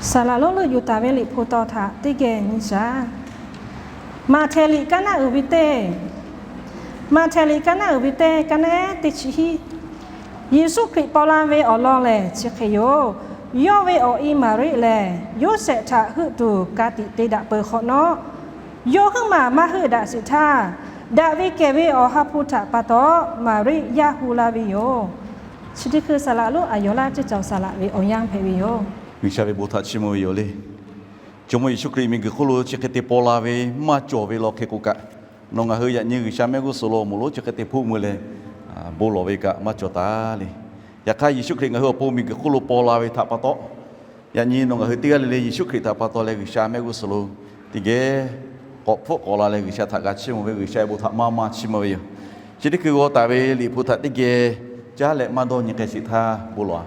Saˍ laꞈ lonˉ leuˆ yuˬ taˍ ve Liꞈ hpu taw htaꞈ teˇ geh nyi shaˍ. Maꞈhtehˍ liꞈ kaˉ naˆ uiˍ ve teˇ, Maꞈhtehˍ liꞈ kaˉ naˆ uiˍ ve teˇ, kaˉ naˆ teˇ chi hiˆ. Yeˍsuˆ Hkriꞈ paw la ve awˬ lawn lehˬ chi hk'e yoˬ. Yawˇ ve awˬ e Maˍriˆ lehˬ, Yoˇsehꞈ htaꞈ heuˆ tuˬ ka tiꞈ te daꞈ peuˬ hk'awꞈ nawˉ, yawˇ huiˉ maˬ maˇ heuˆ daꞈ sheˍ htaˇ, daꞈ ve kehˬ ve Awˬ ha hpu htaꞈ pa taw Maˍriˆ yaˇ hu la ve yoˬ. Chi teˇ hkui saˍ laꞈ lonˉ aˬ yawˬ laˇ ceuˬ cawˬ saˍ laꞈ ve awˬ yanˇ hpehꞈ ve yoˬ. G'uiˬsha ve bon htaꞈ chiˇ mvuh ve yoˬ le. Jawˇmawˇ Yeˍsuˆ Hkriꞈ miˬguiˬ hk'oˆ lo chi hk'e te paw la ve maˇ cawˬ ve law hk'e k'o kaꞈ, nawˬ ngaˬ hui yaꞈ nyi G'uiˬsha mehˆ g'uˇ suhˍ lo awˬ moˍ lonˉ chi hk'e te hpoˆ mui leh bon lawˬ ve kaꞈ maˇ cawˬ taˍ le. Yaꞈ hk'aˇ, Yeˍsuˆ Hkriꞈ ngaˬ hui awˬ pon miˬguiˬ hk'oˆ lo paw la ve htaꞈ pa taw, yaꞈ nyi nawˬ ngaˬ hui teˇ g'aˇ le le Yeˍsuˆ Hkriꞈ htaꞈ pa taw leh G'uiˬsha mehˆ g'uˇ suhˍ lo teˇ geh k'awꞈ hpfuhˆ k'awꞈ la leh G'uiˬsha htaꞈ g'a chiˇ mvuh ve G'uiˬsha ve bon htaꞈ maˇ maˇ chiˇ mvuh ve yoˬ. Chi teˇ hkui g'aw taˍ ve Liꞈ hpu htaꞈ teˇ geh caˉ leh maˇ dawˇ nyi k'ai sheˍ htaˇ bon lawˬ-a.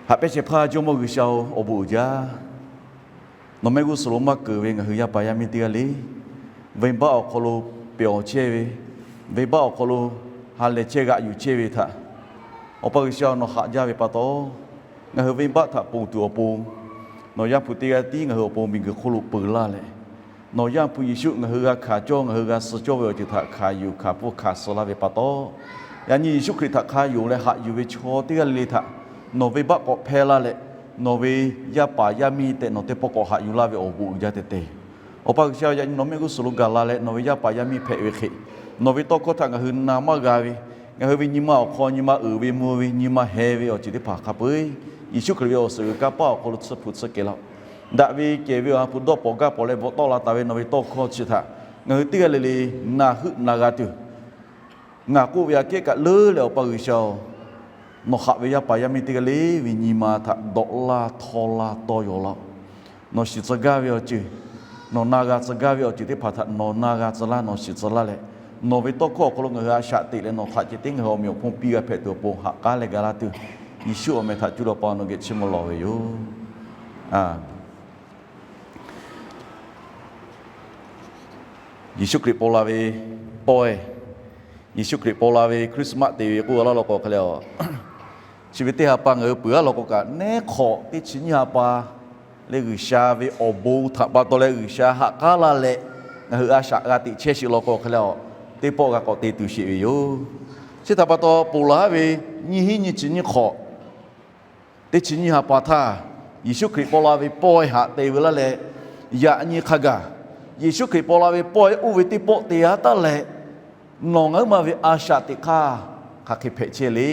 Haꞈ pehˇ shehˍ hpaˇ Jawˇmawˇ G'uiˬsha-oˬ, awˬ bon uiˍ jaˇ. Nawˬ mehˆ g'uˇ suhˍ lo maˇ keunˍ ve ngaˬ hui yaˇ paˍ yaˇ miˇ teˇ g'aˇ le, venˇbaˆ awˬ hk'aw lo pehˬ awˬ chehˇ ve, venˇbaˆ awˬ hk'aw lo ha lehˬ chehˇ g'aꞈ yuˬ chehˇ ve htaꞈ, Awˬ pa G'uiˬsha-oˬ, nawˬ haꞈ jaˇ ve pa taw, ngaˬ hui venˇbaˆ htaꞈ ponˬ tuˬ awˬ pon nawˬ Yaˇ hpu teˇ g'aˇ tiˉ ngaˬ hui awˬ pon miˬguiˬ hk'oˆ lo peu laˇ leh, nawˬ Yaˇ hpu Yeˍsuˆ ngaˬ hui g'a hkanˍ cawˇ, ngaˬ hui g'a suh cawˇ ve awˬ ceuˬ htaꞈ hkanˍ yuˬ hkanˍ pfuhˇ hkanˍ suh laˇ ve pa taw, yaꞈ nyi Yeˍsuˆ Hkriꞈ htaꞈ hk'a yonˍ leh haꞈ yuˬ ve chaw teˇ g'aˇ le le htaꞈ nawˬ venˇbaˆ k'awꞈ hpehˇ laˇ leh, nawˬ ve yaˇ paˍ yaˇ miˇ tehꞈ nawˬ teˇ pawˆ k'awꞈ haꞈ yuˬ laˇ ve awˬ bon uiˍ jaˇ tehꞈ te. Awˬ pa G'uiˬsha, yaꞈ nyi nawˬ mehˆ g'uˇ suhˍ lo gaˬ la leh nawˬ ve yaˇ paˍ yaˇ miˇ hpehꞈ ve hk'e, nawˬ ve tawˇ hkawˇ htaꞈ ngaˬ hui na maˇ g'a ve, ngaˬ hui ve nyi ma awˬ hk'aw nyi ma uiˍ ve mvuh ve nyi ma heh ve awˬ ceuˬ teˇ hpaˍ hk'a peu-eˬ Yeˍsuˆ Hkriꞈ ve awˬ suhˍ g'uiˬ kanˇ paˆ awˬ hk'aw lo tsuhˇ hpu tsuhˇ kehˬ laˇ-oˆ. Daꞈ ve kehˬ ve Awˬ ha hpu dawˇ pawˍ gaˇ pawˍ leh bvuhꞈ tawˆ la taˍ ve nawˬ ve tawˇ hkawˇ chi htaꞈ ngaˬ hui teˇ g'aˇ le le na heuˆ na g'a tuˬ, ngaˬ k'oˆ ve aꞈ kehˉ kaꞈ leuˉ leh Awˬ pa G'uiˬsha-oˬ, nawˬ haꞈ ve yaˇ paˍ yaˇ miˇ teˇ g'aˇ le ve nyi ma htaꞈ dawꞈ laˇ htawˇ laˇ tawˇ yaw laˇ-oˆ. Nawˬ shiˍ tcuh gaˇ ve awˬ ceuˬ, nawˬ na g'a tcuh gaˇ ve awˬ ceuˬ teˇ hpaˍ htaꞈ nawˬ na g'a tcuh laˇ, nawˬ shiˍ tcuh laˇ leh, nawˬ ve tawˇ hkawˇ awˬ hk'aw lo ngaˬ hui a shaꞈ teꞈ leh nawˬ htaꞈ ceh tiˉ ngaˬ hui awˬ meꞈ awˬ hponˇ piˇ g'a hpehꞈ tuˬ awˬ pon haꞈ k'aˉ leh ga laˇ tuˬ, Yeˍsuˆ awˬ meh htaꞈ cuˇ leh Awˬ pa nawˬ geh chiˇ mvuh lawˬ ve yoˬ. Yeˍsuˆ Hkriꞈ paw la ve pawehˇ, Yeˍsuˆ Hkriꞈ paw la ve Christmas te ve k'oˆ g'a laˇ law k'o hk'e leh, chi ve teˇ ha pa ngaˬ hui peuˬ-a law k'o kaꞈ, neˉ hk'awꞈ teˇ chi nyiˇ ha pa leh G'uiˬsha ve awˬ bon htaꞈ pa taw leh G'uiˬsha haꞈ k'aˉ laˇ leh ngaˬ hui a shaꞈ g'a teꞈ chehˇ sheˍ law k'o hk'e leh, teˇ pawˆ g'a k'awꞈ te tuˬ sheˍ ve yoˬ. Chi htaꞈ pa taw, ponˬ laˬ ve nyiˇ hinˉ nyiˇ chi nyiˇ hk'awꞈ teˇ chi nyiˇ ha pa htaˇ, Yeˍsuˆ Hkriꞈ paw la ve pawehˇ haꞈ te ve laˇ leh, yaꞈ nyi hk'a gaˬ Yeˍsuˆ Hkriꞈ paw la ve pawehˇ oˇ ve teˇ pawˆ te-a taˉ leh, nawˬ ngaˬ huiˉ ma ve a shaꞈ teꞈ hk'aˇ hk'aˬ hk'e hpehꞈ chehˇ le.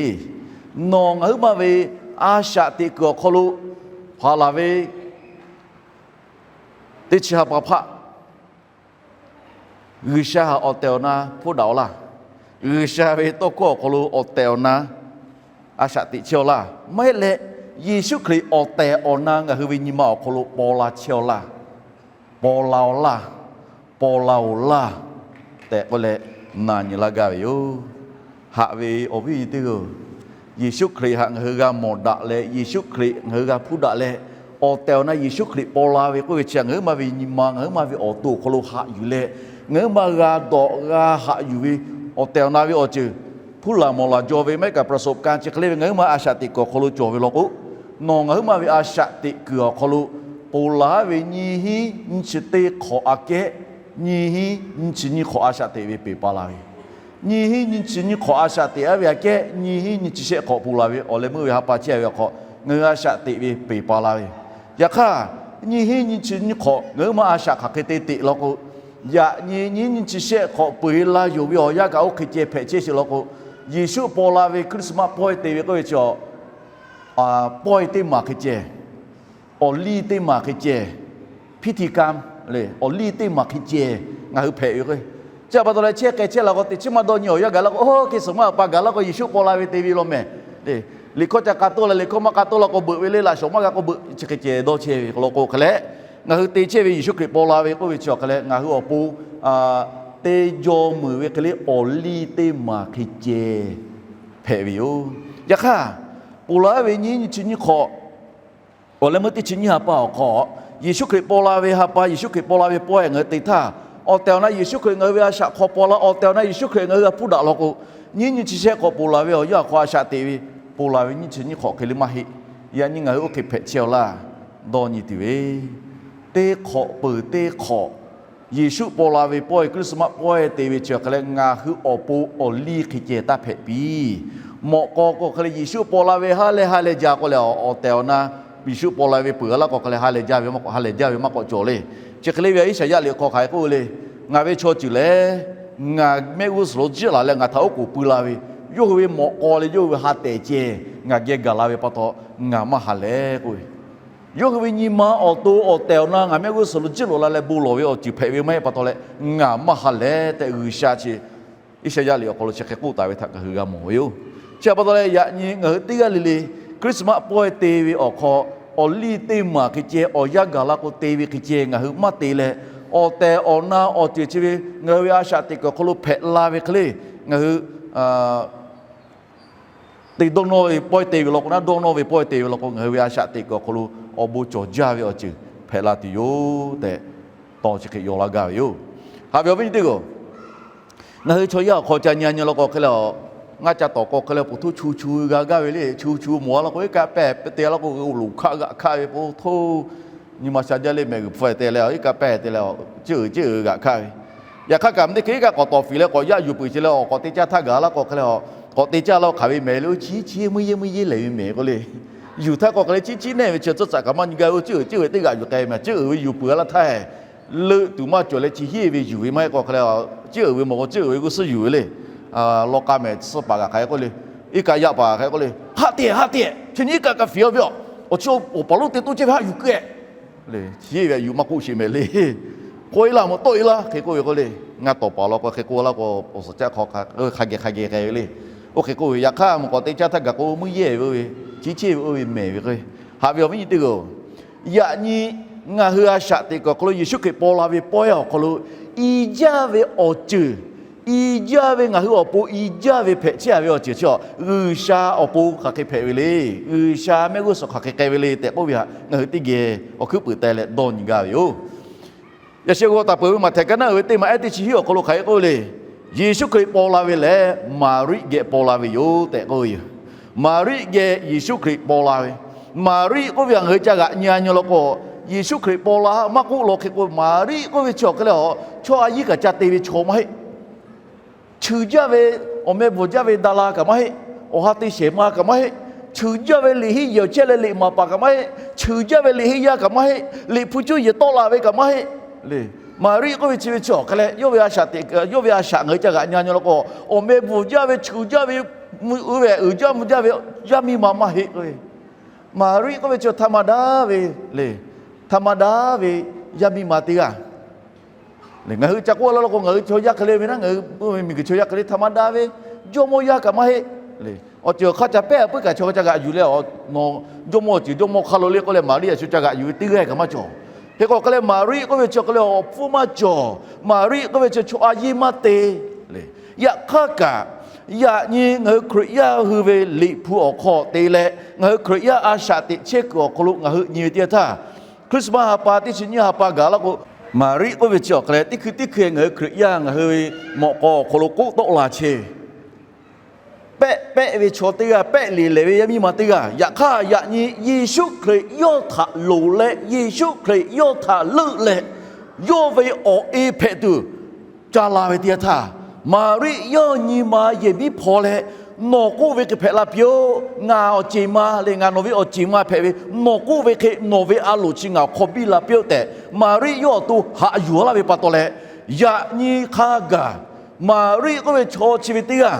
Nawˬ ngaˬ huiˉ ma ve a shaꞈ teꞈ kuiˬ awˬ hk'aw lo haꞈ laˬ ve teˇ chi ha pa hpaˆ G'uiˬsha haꞈ awˬ tehˬ awˬ na hpuˇ daꞈ-aw laˇ. G'uiˬsha ve tawˇ hkawˇ awˬ hk'aw lo awˬ tehˬ awˬ na a shaꞈ teꞈ chehˇ-aw laˇ. Maˇ heˆ leh, Yeˍsuˆ Hkriꞈ awˬ tehˬ awˬ na ngaˬ hui ve nyi ma awˬ hk'aw lo paw la chehˇ-aw laˇ. Paw la-aw laˇ. Paw la-oˬ laˇ tehꞈ k'oˆ leh na nyi laˇ gaˇ ve yoˬ. Haꞈ ve awˬ viˉ awˬ nyi teˇ hpaˍ-oˬ, Yeˍsuˆ Hkriꞈ haꞈ ngaˬ hui g'a mawˬ daꞈ leh, Yeˍsuˆ Hkriꞈ ngaˬ hui g'a hpuˇ daꞈ leh, awˬ tehˬ awˬ na Yeˍsuˆ Hkriꞈ paw la ve k'oˆ ve chi ngaˬ huiˉ ma ve nyi ma, ngaˬ huiˉ ma ve awˬ to awˬ hk'aw lo haꞈ yuˬ leh, ngaˬ huiˉ ma g'a dawꞈ g'a haꞈ yuˬ ve awˬ tehˬ awˬ na ve awˬ ceuˬ hpuˇ laˬ mawˬ laˬ jaw ve maˇ heˆ kaꞈ ประสบการณ์ chi hk'e le ve ngaˬ huiˉ ma a shaꞈ teꞈ kuiˬ awˬ hk'aw lo cawˬ ve law k'o, nawˬ ngaˬ huiˉ ma ve a shaꞈ teꞈ kuiˬ awˬ hk'aw lo ponˬ laˬ ve nyiˇ hinˉ nyiˇ chi teˇ hk'awꞈ aꞈ kehˉ, nyiˇ hinˉ nyiˇ chi nyiˇ hk'awꞈ a shaꞈ teꞈ ve peˬ pa la ve, nyiˇ hinˉ nyiˇ chi nyiˇ hk'awꞈ a shaꞈ teꞈ-a ve aꞈ kehˉ, nyiˇ hinˉ nyiˇ chi shehˆ hk'awꞈ ponˬ laˬ ve awˬ leh meuˇ ve ha pa chehˇ ve awˬ hk'aw ngaˬ hui a shaꞈ teꞈ ve peˬ pa la ve. Yaꞈ hk'aˇ, nyiˇ hinˉ nyiˇ chi nyiˇ hk'awꞈ ngaˬ huiˉ ma a shaꞈ hk'aˬ hk'e te teꞈ law k'o, yaꞈ nyi nyiˇ hinˉ nyiˇ chi shehˆ hk'awꞈ peu-eˬ la yonˍ ve awˬ yanˇ kaꞈ oˇ hk'e ceh hpehꞈ chehˇ sheˍ law k'o, Yeˍsuˆ paw la ve Christmas pawehˇ te ve k'oˆ ve chi, pawehˇ teˇ maˬ hk'e ceh, awˬ liˇ teˇ maˬ hk'e ceh, พิธีกรรม le, awˬ liˇ teˇ maˬ hk'e ceh ngaˬ hui hpehꞈ ve k'o, chi pa taw leh chehˇ k'ai chehˇ la k'o, teꞈ chiˉ maˇ dawˇ nyi awˬ yanˇ gaˬ la k'o, oˇ hk'e suhˍ maˇ pa gaˬ la k'o Yeˍsuˆ paw la ve te ve law mehˍ. Liꞈ hkawˇ ca k'a toˆ la, liꞈ hkawˇ maˇ k'a toˆ la k'o beuꞈ ve le, laꞈ shawnˍ maˇ g'a k'o beuꞈ, chi hk'e ceh dawˇ chehˇ ve law k'o hk'e leh, ngaˬ hui te chehˇ ve Yeˍsuˆ Hkriꞈ paw la ve k'oˆ ve chi awˬ hk'e leh ngaˬ hui awˬ pon teˇ jawˇ meuꞈ ve hk'e le awˬ liˇ teˇ maˬ hk'e ceh hpehꞈ ve yoˬ. Yaꞈ hk'aˇ, ponˬ laˬ ve nyiˇ hinˉ nyiˇ chi nyiˇ hk'awꞈ awˬ leh meuˇ teˇ chi nyiˇ ha pa awˬ hk'aw, Yeˍsuˆ Hkriꞈ paw la ve ha pa, Yeˍsuˆ Hkriꞈ paw la ve pawehˇ ngaˬ hui te htaˇ, awˬ tehˬ awˬ na Yeˍsuˆ Hkriꞈ ngaˬ hui ve a shaꞈ hk'aw paw la, awˬ tehˬ awˬ na Yeˍsuˆ Hkriꞈ ngaˬ hui g'a hpuˇ daꞈ law k'o, nyiˇ hinˉ nyiˇ chi shehˆ hk'awꞈ ponˬ laˬ ve awˬ yanˇ awˬ hk'aw a shaꞈ teꞈ ve, ponˬ laˬ ve nyiˇ chi nyiˇ hk'awꞈ hk'e le maˇ heˆ. Yaꞈ nyi ngaˬ hui oˇ hk'e hpehꞈ chehˇ-aw laˇ, dawˇ nyi tuˬ ve, teˇ hk'awꞈ peuˬ teˇ hk'awꞈ, Yeˍsuˆ paw la ve pawehˇ, Christmas pawehˇ te ve chi awˬ hk'aˬ leh, ngaˬ hui awˬ pon awˬ liˇ hk'e ceh taˇ hpehꞈ piˇ. Mawꞈ k'aw k'o hk'e leh Yeˍsuˆ paw la ve ha leh ha lehˬ jaˇ k'o leh, awˬ tehˬ awˬ na Yeˍsuˆ paw la ve peuˬ laˇ k'o hk'e leh ha lehˬ jaˇ ve maˇ k'awꞈ, ha lehˬ jaˇ ve maˇ k'awꞈ cawˬ le. Chi hk'e le ve Iˉsaˍyaˆ liꞈ hk'aw hk'aˬ hk'e k'oˆ ve le, Ngaˬ ve chaw ceuˬ lehˬ, ngaˬ mehˆ g'uˇ suhˍ lo jiˆ laˬ leh ngaˬ htaꞈ oˉ k'oˍ pui la ve, yawˇ hui ve mawꞈ k'aw leh yawˇ hui ve ha tehˬ ceh ngaˬ geh gaˬ la ve pa taw, ngaˬ maˇ ha lehˬ k'oˆ ve. Yawˇ hui ve nyi ma awˬ to awˬ tehˬ awˬ na ngaˬ mehˆ g'uˇ suhˍ lo jiˆ laˬ la leh bon lawˬ ve awˬ ceuˬ hpehꞈ ve maˇ heˆ pa taw leh, ngaˬ maˇ ha lehˬ tehꞈ G'uiˬsha chi Iˉsaˍyaˆ liꞈ awˬ hk'aw lo chi hk'e k'oˆ taˍ ve htaꞈ ngaˬ hui g'a mawˬ ve yoˬ. Chi htaꞈ pa taw leh, yaꞈ nyi ngaˬ hui teˇ g'aˇ le le Christmas pawehˇ te ve awˬ hk'aw, awˬ liˇ teˇ maˬ hk'e ceh awˬ yanˇ gaˬ la k'o te ve hk'e ceh ngaˬ hui maˇ te leh, awˬ tehˬ awˬ na awˬ ceuˬ chi ve ngaˬ hui ve a shaꞈ teꞈ kuiˬ awˬ hk'aw lo hpehꞈ la ve hk'e le, ngaˬ hui te dawˇ nawˇ ve pawehˇ te ve law k'o, naˉ dawˇ nawˇ ve pawehˇ te ve law k'o, ngaˬ hui ve a shaꞈ teꞈ kuiˬ awˬ hk'aw lo awˬ bon cawˬ jaˇ ve awˬ ceuˬ hpehꞈ la tuˬ yoˬ tehꞈ, tawˇ chi hk'e yaw laˇ gaˇ ve yoˬ. Haꞈ ve awˬ viˉ nyi teˇ g'aˇ, ngaˬ hui chaw yaˇ awˬ hk'aw ca nyi nyi law k'o hk'e leh, ngaˇ ca tawˍ k'o hk'e leh, po htoˇ chu chu g'a gaˇ ve le. Chu chu mawˬ a law k'o, iˉ kaˆ pehˇ te law k'o, loˍ hkaˆ g'aꞈ hkaˆ ve po htoˇ, nyi ma sha jaˇ le mehˍ g'uiˬ hpfuhˇ te leh, iˉ kaˆ pehˇ te leh, ceˇ uiˍ ceˇ uiˍ g'aꞈ hkaˆ ve. Yaꞈ hk'aˇ kaꞈ mvuhˇ teˇ hk'e iˉ kaˆ k'awꞈ tawˍ fiˍ leh k'awꞈ yaˇ yuˬ peuˬ ce leh, awˬ k'awꞈ te caˇ htaˇ gaˬ laˇ k'o hk'e leh, k'awꞈ te caˇ laˇ hk'aˬ ve mehˍ le, oˇ chi chi muˇ yeˇ muˇ yeˇ lehˬ ve mehˍ k'oˆ le. Yuˬ htaˇ k'o hk'e leh chi chi neˇ ve chi tcuhˇ tcaꞈ kaꞈ maˇ nyi gaˇ ve, oˇ ceˇ uiˍ ceˇ uiˍ teˇ g'aꞈ yuˬ k'ai ve mehˍ, ceˇ uiˍ ve yuˬ peuˬ a laˇ htaˇ, leuˆ tuˬ maˇ cawˬ leh chi hiˉ ve yuˬ ve maˇ heˆ k'o hk'e leh, ceˇ uiˍ ve mawˬ k'o ceˇ uiˍ ve g'uˇ suhˉ yuˬ ve le. Law k'a mehˍ suh paˍ kaꞈ hk'aˬ hk'e k'oˆ le, iˉ kaˆ yaˇ paˍ hk'aˬ hk'e k'oˆ le, haˆ te haˆ te, chi nyi iˉ kaˆ kaꞈ fiˍ a ve a, awˬ chi awˬ paˍ lonˉ te toˇ chehˇ ve haˆ yuˬ keu e le. Chi ve yuˬ maˇ k'oˆ sheˍ mehˍ le. K'oˆ e laˇ mvuhˇ tawˆ e laˇ hk'e k'oˆ ve k'o le, ngaˇ tawˍ paˍ law k'o hk'e k'oˆ laˇ k'o, awˬ suhˍ caˆ hk'aw hk'a geh hk'a geh k'ai ve le. Oˇ hk'e k'oˆ ve, yaꞈ hk'aˇ mvuhˇ k'awꞈ te caˇ htaˇ gaˬ k'o muˇ yeˇ ve oˇ ve, chi cheˇ ve oˇ ve mehˍ ve k'o, haꞈ ve awˬ viˉ nyi teˇ g'aˇ, yaꞈ nyi ngaˬ hui a shaꞈ teꞈ kuiˬ awˬ hk'aw lo Yeˍsuˆ Hkriꞈ paw la ve pawehˇ awˬ hk'aw lo, i jaˇ ve awˬ ceuˬ, i jaˇ ve ngaˬ hui awˬ pon i jaˇ ve hpehꞈ chehˇ a ve awˬ ceuˬ chi a, G'uiˬsha awˬ pon hk'aˬ hk'e hpehꞈ ve le. G'uiˬsha mehˆ g'uˇ suhˍ hk'aˬ hk'e k'ai ve le tehꞈ k'oˆ ve htaꞈ ngaˬ hui teˇ geh awˬ hkuiˉ puiˍ teh leh dawˇ nyi gaˇ ve yoˬ. Yaꞈ sheh g'aw taˍ peuˬ ve Maꞈhtehˍ ka naˉ uiˍ ve teˇ maˬ ehˉ teˇ chi hiˉ awˬ hk'aw lo hk'aˬ hk'e k'oˆ ve le. Yeˍsuˆ Hkriꞈ paw la ve lehˬ, Maˍriˆ geh paw la ve yoˬ tehꞈ k'oˆ ve yoˬ. Maˍriˆ geh Yeˍsuˆ Hkriꞈ paw la ve, Maˍriˆ k'oˆ ve htaꞈ ngaˬ hui ca g'aꞈ nyi a nyi law k'o, Yeˍsuˆ Hkriꞈ paw la maˇ k'oˆ law hk'e k'o, Maˍriˆ k'oˆ ve chi awˬ hk'e leh a, chaw a yiˇ kaꞈ ca te ve chaw maˇ heˆ. Cheuˬ jaˇ ve, awˬ meh bvuhˬ jaˇ ve daˍ la kaꞈ maˇ heˆ. Awˬ ha te shehˍ ma kaꞈ maˇ heˆ. Cheuˬ jaˇ ve liꞈ henˇ yehˬ awˬ chehˇ leh liꞈ maˍ paˍ kaꞈ maˇ heˆ. Cheuˬ jaˇ ve liꞈ henˇ yaˇ kaꞈ maˇ heˆ. Liꞈ hpu cuˇ yehˬ tawˆ la ve kaꞈ maˇ heˆ le. Maˍriˆ k'oˆ ve chi ve chi awˬ hk'e leh, yawˇ ve a shaꞈ teꞈ, yawˇ ve a shaꞈ ngaˬ hui ca g'aꞈ nyi a nyi law k'o, awˬ meh bvuhˬ jaˇ ve, cheuˬ jaˇ ve, mvuhˇ uiˍ ve uiˍ jaˇ mvuh jaˇ ve yaˇ miˇ ma maˇ heˆ k'oˆ ve. Maˍriˆ k'oˆ ve chi htaꞈ ma daˇ ve le. Htaꞈ ma daˇ ve yaˇ miˇ ma teˇ g'aˇ. Ngaˬ hui ca k'oˆ laˇ law k'o, ngaˬ hui chaw yaˇ hk'e le ve naˉ, ngaˬ hui miˬguiˬ chaw yaˇ hk'e le htaꞈ ma daˇ ve, jawˇmawˇ yaˇ kaꞈ maˇ heˆ. Awˬ ceuˬ awˬ hk'aˇ ca pehˉ a puiˉ kaꞈ chaw ca g'aꞈ yuˬ leh, nawˬ jawˇmawˇ awˬ ceuˬ jawˇmawˇ hk'aˇ lo le k'oˆ leh Maˍriˆ a shu ca g'aꞈ yuˬ ve teˇ g'aˇ kaꞈ maˇ cawˬ. Hk'e k'o hk'e leh Maˍriˆ k'oˆ ve chi hk'e leh awˬ hpfuhˇ maˇ cawˬ. Maˍriˆ k'oˆ ve chi chaw a yiˇ maˇ te. Yaꞈ hk'aˇ kaꞈ, yaꞈ nyi ngaˬ hui Hkriꞈ yaˇ hui ve liꞈ hpu awˬ hk'aw te leh ngaˬ hui Hkriꞈ yaˇ a shaꞈ teꞈ chehˇ kuiˬ awˬ hk'aw lo ngaˬ hui nyi ve teˇ yanˇ htaˇ, Christmas ha pa teˇ chi nyiˇ ha pa gaˬ laˇ k'o, Maˍriˆ k'oˆ ve chi awˬ hk'e leh teˇ hkui teˇ hkui ngaˬ hui Hkriꞈ yaˇ ngaˬ hui ve mawꞈ k'aw awˬ hk'aw lo k'oˆ tawˆ la chehˇ ve, pehˆ pehˆ ve chaw teˇ g'aˇ, pehˆ liꞈ lehˬ ve yaˇ miˇ ma teˇ g'aˇ. Yaꞈ hk'aˇ yaꞈ nyi Yeˍsuˆ Hkriꞈ yawˇ htaꞈ loˍ leh, Yeˍsuˆ Hkriꞈ yawˇ htaꞈ leuˆ leh, yawˇ ve awˬ e hpehꞈ tuˬ ca la ve teˇ yanˇ htaˇ, Maˍriˆ yawˇ nyi ma yehˬ miˉ hpaw leh, Nawˬ k'oˆ ve hk'e hpehꞈ la piˇ-oˆ. Ngaˬ awˬ ceˬ ma le, ngaˬ nawˬ ve awˬ ceˬ ma hpehꞈ ve, nawˬ k'oˆ ve hk'e nawˬ ve a loˍ chi ngaˬ awˬ hk'aw biˇ la piˇ-oˆ tehꞈ, Maˍriˆ yawˇ awˬ to haꞈ yuˬ laˇ ve pa taw leh, yaꞈ nyi hk'a gaˬ Maˍriˆ k'oˆ ve chaw chi ve teˇ g'aˇ,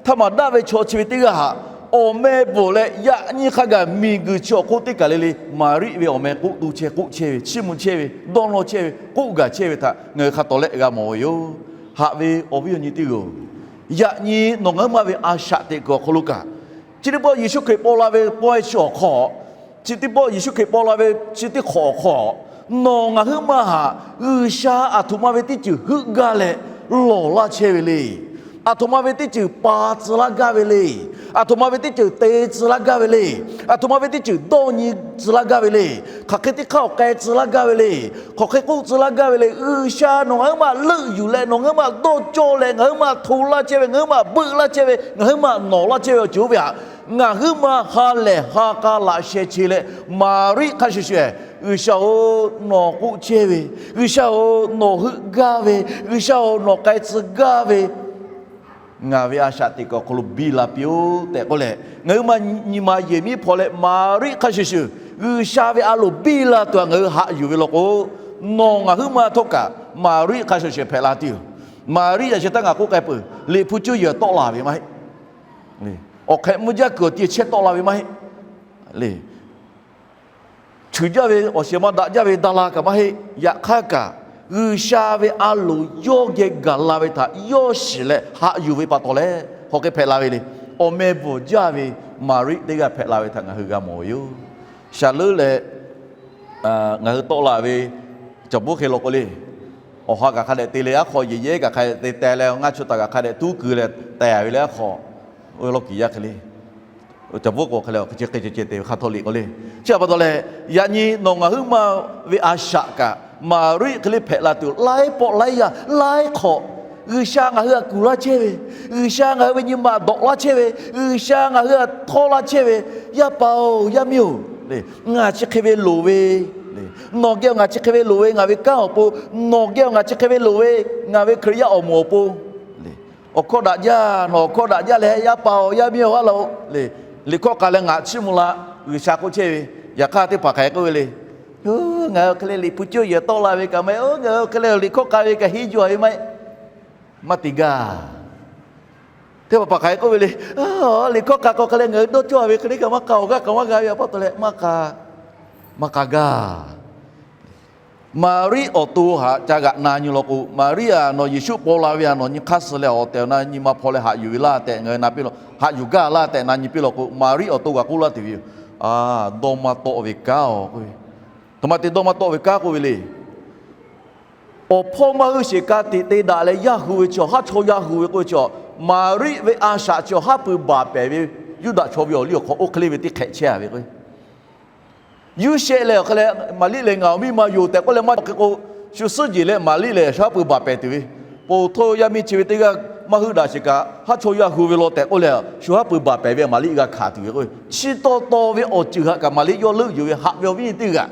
htaꞈ maˍ daˇ ve chaw chi ve teˇ g'aˇ htaꞈ awˬ meh bvuhˬ leh, yaꞈ nyi hk'a gaˬ miˬguiˬ chi awˬ hk'oˆ teˇ kaˬ le le Maˍriˆ ve awˬ meh k'oˆ tu chehˇ, k'oˆ chehˇ ve, chiˇ mvuh chehˇ ve, dawˇ nawˇ chehˇ ve, k'oˆ gaˬ chehˇ ve htaꞈ ngaˬ hui hk'a tawˍ lehˆ g'a mawˬ ve yoˬ. Haꞈ ve awˬ viˉ awˬ nyi teˇ g'aˇ-oˬ, yaꞈ nyi nawˬ ngaˬ huiˉ ma ve a shaꞈ teꞈ kuiˬ awˬ hk'aw lo kaꞈ, chi teˇ pawˆ Yeˍsuˆ Hkriꞈ paw la ve pawehˇ chi awˬ hk'aw, chi teˇ pawˆ Yeˍsuˆ Hkriꞈ paw la ve chi teˇ hk'awꞈ awˬ hk'aw, nawˬ ngaˬ huiˉ ma htaꞈ G'uiˬsha aˬ htoꞈ ma ve teˇ ceuˬ heuˆ gaˇ leh lawˬ laˇ chehˇ ve le. Aˬ htoꞈ ma ve teˇ ceuˬ pa tcuh laˇ gaˇ ve le. Aˬ htoꞈ ma ve teˇ ceuˬ te tcuh laˇ gaˇ ve le. Aˬ htoꞈ ma ve teˇ ceuˬ dawˇ nyi tcuh laˇ gaˇ ve le. Hk'aˬ hk'e teˇ hk'aˇ awˬ k'ai tcuh laˇ gaˇ ve le. Hk'aˬ hk'e k'oˆ tcuh laˇ gaˇ ve le. G'uiˬsha nawˬ ngaˬ huiˉ ma leuˆ yuˬ leh, nawˬ ngaˬ huiˉ ma dawˇ cawˇ leh, ngaˬ huiˉ ma hto laˇ chehˇ ve, ngaˬ huiˉ ma beuˆ laˇ chehˇ ve, ngaˬ huiˉ ma nawˬ laˇ chehˇ ve awˬ ceuˬ oˇ ve htaꞈ Ngaˬ huiˉ ma ha lehˬ ha k'a laꞈ sheh che leh, Maˍriˆ hk'a shuˍ shuˍ, G'uiˬsha-oˬ, nawˬ k'oˆ chehˇ ve, G'uiˬsha-oˬ, nawˬ heuˆ gaˇ ve, G'uiˬsha-oˬ, nawˬ k'ai tcuh gaˇ ve, ngaˬ ve a shaꞈ teꞈ kuiˬ awˬ hk'aw lo biˇ la piˇ-oˆ tehꞈ k'oˆ leh, ngaˬ huiˉ ma nyi ma yehˬ miˉ hpaw leh Maˍriˆ hk'a shuˍ shuˍ G'uiˬsha ve a loˍ biˇ la tuˬ a ngaˬ hui haꞈ yuˬ ve law k'o, nawˬ ngaˬ huiˉ ma htawˇ kaꞈ Maˍriˆ hk'a shuˍ shuˍ hpehꞈ la tuˬ yoˬ. Maˍriˆ yaꞈ sheh htaˇ ngaˬ k'oˆ k'ai peuˬ, Liꞈ hpu cuˇ yiˍ tawˆ la ve maˇ heˆ. Awˬ hk'ehꞈ mvuhˇ jaˇ kuiˬ awˬ ti chehˇ tawˆ la ve maˇ heˆ. Leh chuˬ jaˇ ve awˬ shehˍ ma daꞈ jaˇ ve daˇ la kaꞈ maˇ heˆ. Yaꞈ hk'aˇ kaꞈ, G'uiˬsha ve a loˍ yawˇ geh gaˬ la ve htaꞈ yawˇ shiˍ leh haꞈ yuˬ ve pa taw leh, hk'aˬ hk'e hpehꞈ la ve le. Awˬ meh bvuhˬ jaˇ ve Maˍriˆ teˇ g'aˇ hpehꞈ la ve htaꞈ ngaˬ hui g'a mawˬ ve yoˬ. Shaˍ leuˉ leh ngaˬ hui tawˆ la ve caˬ bvuhˉ hk'e law k'o le, awˬ ha kaꞈ hk'a dehꞈ te leh aˉ hk'aw, yehˬ yehˉ kaꞈ hk'a dehꞈ te teh leh, ngaˇ chu taˍ kaꞈ hk'a dehꞈ tuˉ keu leh teh ve le aˉ hk'aw, oˇ ve lawˇ kiˍ yaˇ hk'e le. Caˬ bvuhˉ k'o hk'e le, hk'e ceh hk'e ceh ceh te ve hk'a htawˇ liꞈ k'o le. Chi htaꞈ pa taw leh, yaꞈ nyi nawˬ ngaˬ huiˉ ma ve a shaꞈ kaꞈ Maˍriˆ hk'e le hpehꞈ la tuˬ, laiˉ pawˆ laiˉ yaˇ laiˉ hk'awꞈ, G'uiˬsha ngaˬ hui htaꞈ kuˬ laˇ chehˇ ve, G'uiˬsha ngaˬ hui ve nyi ma dawꞈ laˇ chehˇ ve, G'uiˬsha ngaˬ hui htaꞈ htawˇ laˇ chehˇ ve, yaˇ paˍ-oˬ, yaˇ miˇ-oˬ, ngaˬ chi hk'e ve loˍ ve, nawˬ geh ngaˬ chi hk'e ve loˍ ve, ngaˬ ve kanˉ awˬ pon, nawˬ geh ngaˬ chi hk'e ve loˍ ve, ngaˬ ve Hkriꞈ yaˇ awˬ moˍ awˬ pon, awˬ hkawˇ daꞈ jaˇ, nawˬ awˬ hkawˇ daꞈ jaˇ leh, yaˇ paˍ-oˬ, yaˇ miˇ-oˬ, a la-oˬ, liꞈ hkawˇ k'ai leh ngaˬ chiˇ mvuh la, G'uiˬsha k'oˆ chehˇ ve. Yaꞈ hk'aˇ teˇ hpaˍ hk'aˬ hk'e k'oˆ ve le. Ngaˬ hui hk'e leh Liꞈ hpu cuˇ yiˍ tawˆ la ve kaꞈ maˇ heˆ, ngaˬ hui hk'e leh liꞈ hkawˇ k'ai ve kaꞈ henˇ jaw ve maˇ heˆ, maˇ te gaˇ. Teˇ hpaˍ hpaˍ hk'aˬ hk'e k'oˆ ve le. Liꞈ hkawˇ k'ai k'o hk'e leh ngaˬ hui dawˇ cawˇ ve hk'e le kaꞈ maˇ k'a, awˬ g'aˇ kaꞈ maˇ g'a ve pa taw leh maˇ k'a, maˇ k'a gaˇ. Maˍriˆ awˬ to htaꞈ ca g'aꞈ na nyi law k'o, Maˍriˆ-aˬ, nawˬ Yeˍsuˆ paw la ve htaꞈ nawˬ nyi hk'aˇ suh leh awˬ tehˬ awˬ na nyi ma hpawˇ leh haꞈ yuˬ ve laˇ tehꞈ ngaˬ hui na piˇ law, haꞈ yuˬ gaˇ laˇ tehꞈ na nyi piˇ law k'o, Maˍriˆ awˬ to g'a k'oˆ laˇ tuˬ ve yoˬ. A, dawˇ maˇ tawˆ ve kanˉ-oˬ k'oˆ ve. Aˬ htoꞈ ma te dawˇ maˇ tawˆ ve kanˉ k'oˆ ve le. Awˬ hpawˇ maˇ hui sheˍ ka tiꞈ te daꞈ leh yaˇ hu ve chi awˬ haˉ chaw yaˇ hu ve k'oˆ ve chi, Maˍriˆ ve a shaꞈ chi awˬ haˉ pui baˬ pehˍ ve, Yuˇdaꞈ chaw ve awˬ liˇ awˬ hk'aw oˇ hk'e le ve teˇ hk'ehꞈ chehˇ-a ve k'o, yuˇ shehˆ leh awˬ hk'e leh Maˍriˆ lehˬ ngaˬ awˬ miˇ ma yoˬ tehꞈ k'oˆ leh maˇ k'oˆ k'o, shu suhˉ jeˬ leh Maˍriˆ lehˬ shu haˉ pui baˬ pehˍ tuˬ ve, po htawˇ yaˇ miˇ chi ve teˇ g'aˇ maˇ hui daꞈ sheˍ kaꞈ haˉ chaw yaˇ hu ve law tehꞈ k'oˆ leh, shu haˉ pui baˬ pehˍ ve Maˍriˆ g'a hkanˍ tuˬ ve k'o, chi taw taw ve awˬ ceuˬ htaꞈ kaꞈ Maˍriˆ yawˇ leuˆ yuˬ ve. Haꞈ ve awˬ viˉ nyi teˇ g'aˇ,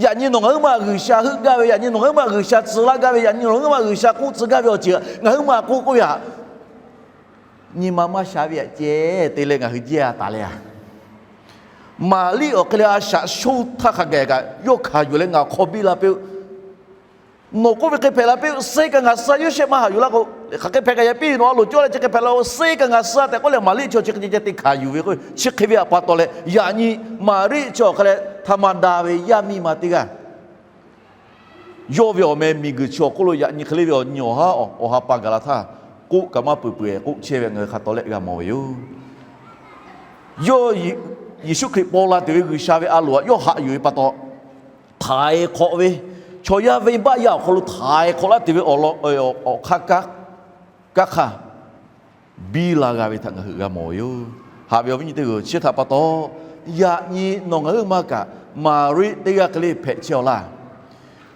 yaꞈ nyi nawˬ ngaˬ huiˉ ma G'uiˬsha heuˆ gaˇ ve, yaꞈ nyi nawˬ ngaˬ huiˉ ma G'uiˬsha tcuh laˇ gaˇ ve, yaꞈ nyi nawˬ ngaˬ huiˉ ma G'uiˬsha k'oˆ tcuh gaˇ ve awˬ ceuˬ ngaˬ huiˉ ma k'oˆ k'oˆ ve htaꞈ nyi ma maˇ sha ve htaꞈ ceh te leh ngaˬ hui jehˇ-a taˍ leh-a. Maˍriˆ awˬ hk'e leh a shaꞈ shoˇ htaˇ hk'a gaˬ kaꞈ yawˇ hkanˍ yuˬ leh ngaˬ hk'aw biˇ la piˇ-oˆ. Nawˬ k'oˆ ve hk'e hpehꞈ la piˇ-oˆ. Suh kaꞈ ngaˬ suh, Yoˇsehꞈ maˇ haꞈ yuˬ laˇ k'o, hk'aˬ hk'e hpehꞈ kaꞈ yaꞈ piˇ, nawˬ a loˍ cawˇ leh chi hk'e hpehꞈ la-oˬ, suh kaꞈ ngaˬ suh tehꞈ k'oˆ leh Maˍriˆ chi chi hk'e ceh ceh te hkanˍ yuˬ ve k'o, chi hk'e ve htaꞈ pa taw leh yaꞈ nyi Maˍriˆ chi awˬ hk'e leh htaꞈ ma da ve yaˇ miˇ ma teˇ g'aˇ yawˇ ve awˬ meh miˬguiˬ chi awˬ hk'oˆ lo yaꞈ nyi hk'e le ve awˬ nyi awˬ haˉ awˬ ha pa gaˬ la htaˇ, k'oˆ kaꞈ maˇ peuˬ peuˬ-e k'oˆ chehˇ ve ngaˬ hui hk'a tawˍ lehˆ g'a mawˬ ve yoˬ. Yawˇ Yeˍsuˆ Hkriꞈ paw la tuˬ ve G'uiˬsha ve a loˍ htaꞈ yawˇ haꞈ yuˬ ve pa taw, htaiˍ hk'awꞈ ve, chaw yaˇ venˇbaˆ yaˇ awˬ hk'aw lo htaiˍ hk'awꞈ laˇ tuˬ ve awˬ lawn awˬ hk'aˇ kaˇ hk'aˇ biˇ la g'a ve htaꞈ ngaˬ hui g'a mawˬ ve yoˬ. Haꞈ ve awˬ viˉ nyi teˇ hpaˍ-oˬ, chi htaꞈ pa taw, yaꞈ nyi nawˬ ngaˬ huiˉ ma kaꞈ Maˍriˆ teˇ g'aˇ hk'e le hpehꞈ chehˇ-aw laˇ.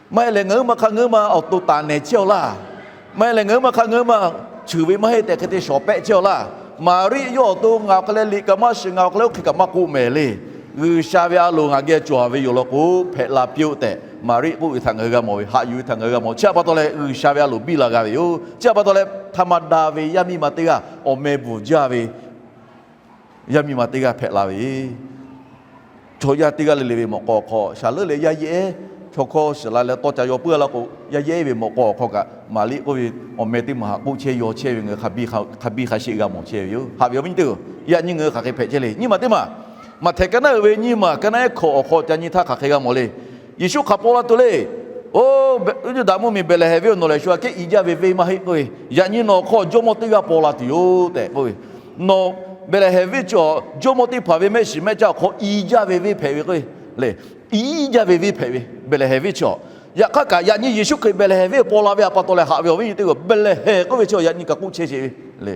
Maˇ heˆ lehˬ ngaˬ huiˉ ma hk'a ngaˬ huiˉ ma awˬ to taˍ nehˬ chehˇ-aw laˇ. Maˇ heˆ lehˬ ngaˬ huiˉ ma hk'a ngaˬ huiˉ ma cheuˬ ve maˇ heˆ tehꞈ hk'e te shawˍ pehˆ chehˇ-aw laˇ. Maˍriˆ yawˇ awˬ to ngaˬ awˬ hk'e leh liꞈ kaꞈ maˇ shiˍ, ngaˬ awˬ hk'e leh oˇ hk'e kaꞈ maˇ k'oˆ mehˍ le. G'uiˬsha ve a loˍ ngaˬ geh cawˬ ve yoˬ law k'o, hpehꞈ la piˇ-oˆ tehꞈ Maˍriˆ k'oˆ ve htaꞈ ngaˬ hui g'a mawˬ ve, haꞈ yuˬ ve htaꞈ ngaˬ hui g'a mawˬ. Chi htaꞈ pa taw leh G'uiˬsha ve a loˍ biˇ la g'a ve yoˬ. Chi htaꞈ pa taw leh htaꞈ ma da ve yaˇ miˇ ma teˇ g'aˇ awˬ meh bvuhˬ jaˇ ve yaˇ miˇ ma teˇ g'aˇ hpehꞈ la ve, chaw yaˇ teˇ g'aˇ le le ve mawꞈ k'aw awˬ hk'aw shaˍ leuˉ leh yaˇ yehˉ chaw hkawˇ shiˍ la leh tawˇ ca yaw puiˉ-a laˇ k'o, yaˇ yehˉ ve mawꞈ k'aw awˬ hk'aw kaꞈ Maˍriˆ k'oˆ ve awˬ meh teˇ maˬ haꞈ k'oˆ chehˇ yaw chehˇ ve ngaˬ hui hk'a biˇ hk'a shiˆ g'a mawˬ chehˇ ve yoˬ. Haꞈ ve awˬ viˉ nyi teˇ hpaˍ-oˬ, yaꞈ nyi ngaˬ hui hk'aˬ hk'e hpehꞈ chehˇ le. Nyiˇ maˬ teˇ maˬ, Maꞈhtehˍ ka naˉ uiˍ ve nyiˇ maˬ ka naˉ ehˉ hkawꞈ awˬ hk'aw ca nyi htaˇ hk'aˬ hk'e g'a mawˬ le. Yeˍsuˆ hk'aˬ paw la tuˬ le. Oˇ, Yuˇdaꞈ mvuhˇmiˬ Behˍlehˍhehnˍ venˇ-oˬ, nawˬ lehˬ shu aꞈ kehˉ i jaˇ ve venˇ maˇ heˆ k'oˆ ve, yaꞈ nyi nawˬ awˬ hk'aw jawˇmawˇ teˇ g'aˇ paw la tuˬ yoˬ tehꞈ k'oˆ ve, nawˬ Behˍlehˍhehnˍ venˇ chi awˬ jawˇmawˇ teˇ hpaˍ ve mehˆ shiˍ mehˆ caˇ awˬ hk'aw i jaˇ ve venˇ hpehꞈ ve k'o, le, i jaˇ ve venˇ hpehꞈ ve Behˍlehˍhehnˍ venˇ chi awˬ. Yaꞈ hk'aˇ kaꞈ yaꞈ nyi Yeˍsuˆ Hkriꞈ Behˍlehˍhehnˍ venˇ paw la ve htaꞈ pa taw leh haꞈ ve awˬ viˉ nyi teˇ hpaˍ-oˬ, Behˍlehˍhehnˍ k'oˆ ve chi awˬ yaꞈ nyi kaꞈ k'oˆ chehˇ sheˍ ve, le.